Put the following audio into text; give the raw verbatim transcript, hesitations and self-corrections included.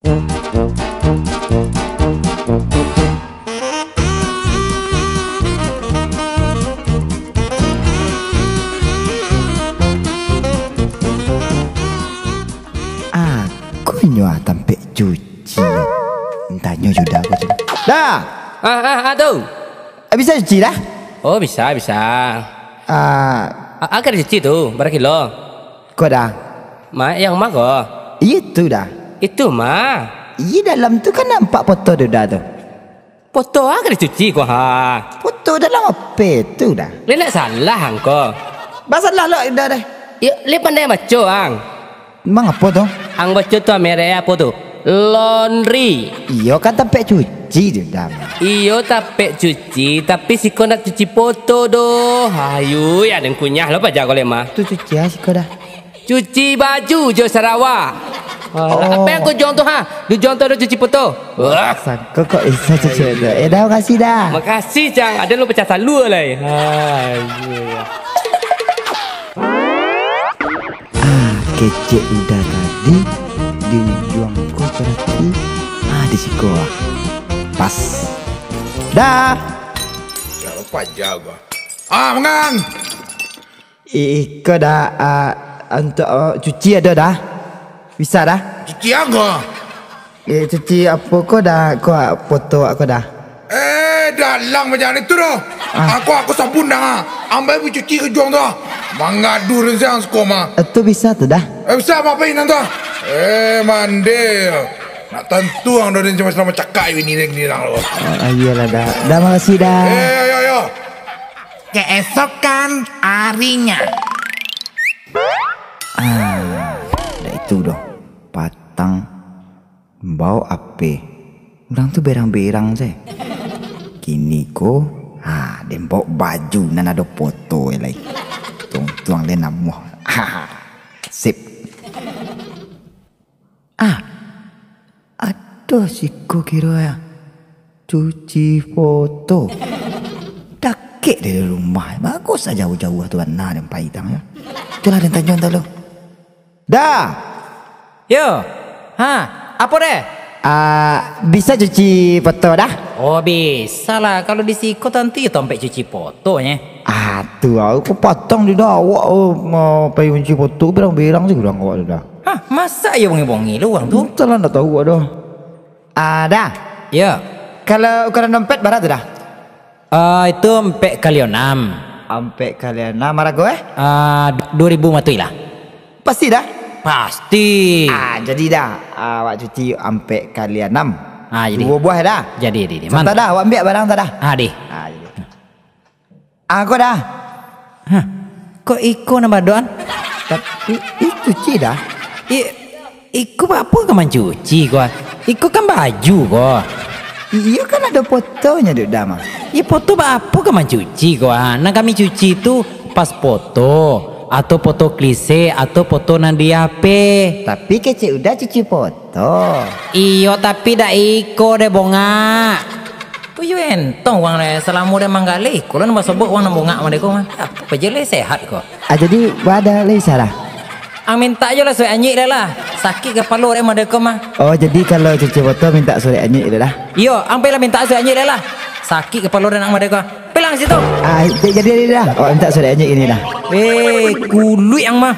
Ah, konyo ah tampek cuci. Tanyo jo Da ko tu. Da! Ah, ah, ah, tu. Ah, bisa cuci Da? Oh, bisa, bisa. Ah, ah, kan cuci tu, bara kilo? Ko Da. Ma, yang ma ko? Itu Da. Itu ma. Iya, dalam tu kan nampak foto tu Da tu. Foto a ka dicuci ko ha? Foto dalam H P tu Da. Lai nak salah angko. Basalah lo Da deh. Yo, lai pandai baco ang. Mangapo tu? Ang baco tu merek apo tu? Laundry. Iyo kan tampek cuci tu Da. Iyo tampek cuci, tapi siko nak cuci foto doh. Ayu, ya den kunyah lo paja ko lemah. Tu cuci ah siko Da. Cuci baju jo sarawa. Alah, oh. Apa yang kau juang tu ha? Di juang tu ada cuci foto. Wah. Sangko kok bisa cuci foto. Eh, Da, makasih Da. Makasih cang. Ada lu pecah salua lai. Hai. Ah, kecek Da tadi di ujuang ko berarti ah di siko. Pas. Da. Siapa jaga? Ah, mangang. Iko Da, ah, untuk, oh, cuci ado Da? Bisa Da? Cuci apo? Eh, cuci apo ko Da, ko foto ko Da? Eh, dalang macam itu doh. Ah. Aku, aku sabun dah. Ambil pun cuci ke juang tu. Mangadu rencang sekolah mah. Itu bisa tu Da? Eh, bisa apa ini tu? Eh, mande. Nak tantu ang doh ni cuma selama cakap ini ni ni lang lo. Oh, iyalah Da. Da makasih Da. Eh, yo yo yo. Keesokan harinya. Ah, dah itu doh. Patang bawa ape? Urang tu berang-berang se. Kini ko, ha, den bawa baju nan ado foto e lai. Tuang-tuang den namuah. Ha, sip. Ah, ado siko kiro ya. Cuci foto. Dakek dari rumah. Bagus ah jauah-jauah tu bana den pai tang ya. Itulah den tanyo talo. Da. Yo. Ha, apo deh? Ah, bisa cuci foto Da? Oh, bisa lah. Kalau di siko tantu yo tampek cuci fotonyo. Ah, tu aku patang di Da awak oh, mau pai cuci foto berang-berang se urang awak tu Da. Hah, masa iyo bongi-bongi lo urang tu? Entahlah, ndak tahu awak doh. Ah, Da. Yo. Kalau ukuran dompet bara tu Da? Ah, itu ampek kali anam. Ampek kali anam, harago eh? Ah, dua ribu matuih lah. Pasti Da? Pasti. Ah, jadi Da. Ah, awak cuci ampek kali anam. Ah, jadi. Duo buah Da? Jadi, jadi, jadi. Santa Da, awak ambiak barang tu Da? Ah, di. Ah, jadi. Ah, ko Da. Hah, kok iko nan badoan? Tapi itu cuci Da. I, iko apo ka mancuci ko? Iko kan baju ko. Iyo kan ado fotonyo dek Da mah. Iyo foto baapo ka mancuci ko? Ha, nan kami cuci tu pas foto, atau foto klise, atau foto nan di H P. Tapi kecek Uda cuci foto. Iyo, tapi dak iko deh bongak. Ko yo entong wang lai, salamo den manggaleh, iko lah nan basobok wang nan bongak mah deko mah. Apo je lai sehat ko. Ah, jadi, baa Da lai salah? Ang mintak jo lah surek anyuik lai lah. Sakik kapalo den mah deko mah. Oh, jadi kalau cuci foto mintak surek anyuik lai lah? Iyo, ang pai lah mintak surek anyuik lai lah. Sakik kapalo den ang mah deko. Pai lah ang situ. Ah, jadi, jadi Da. Oh, mintak surek anyuik kini Da. Eh, kuluik ang mah.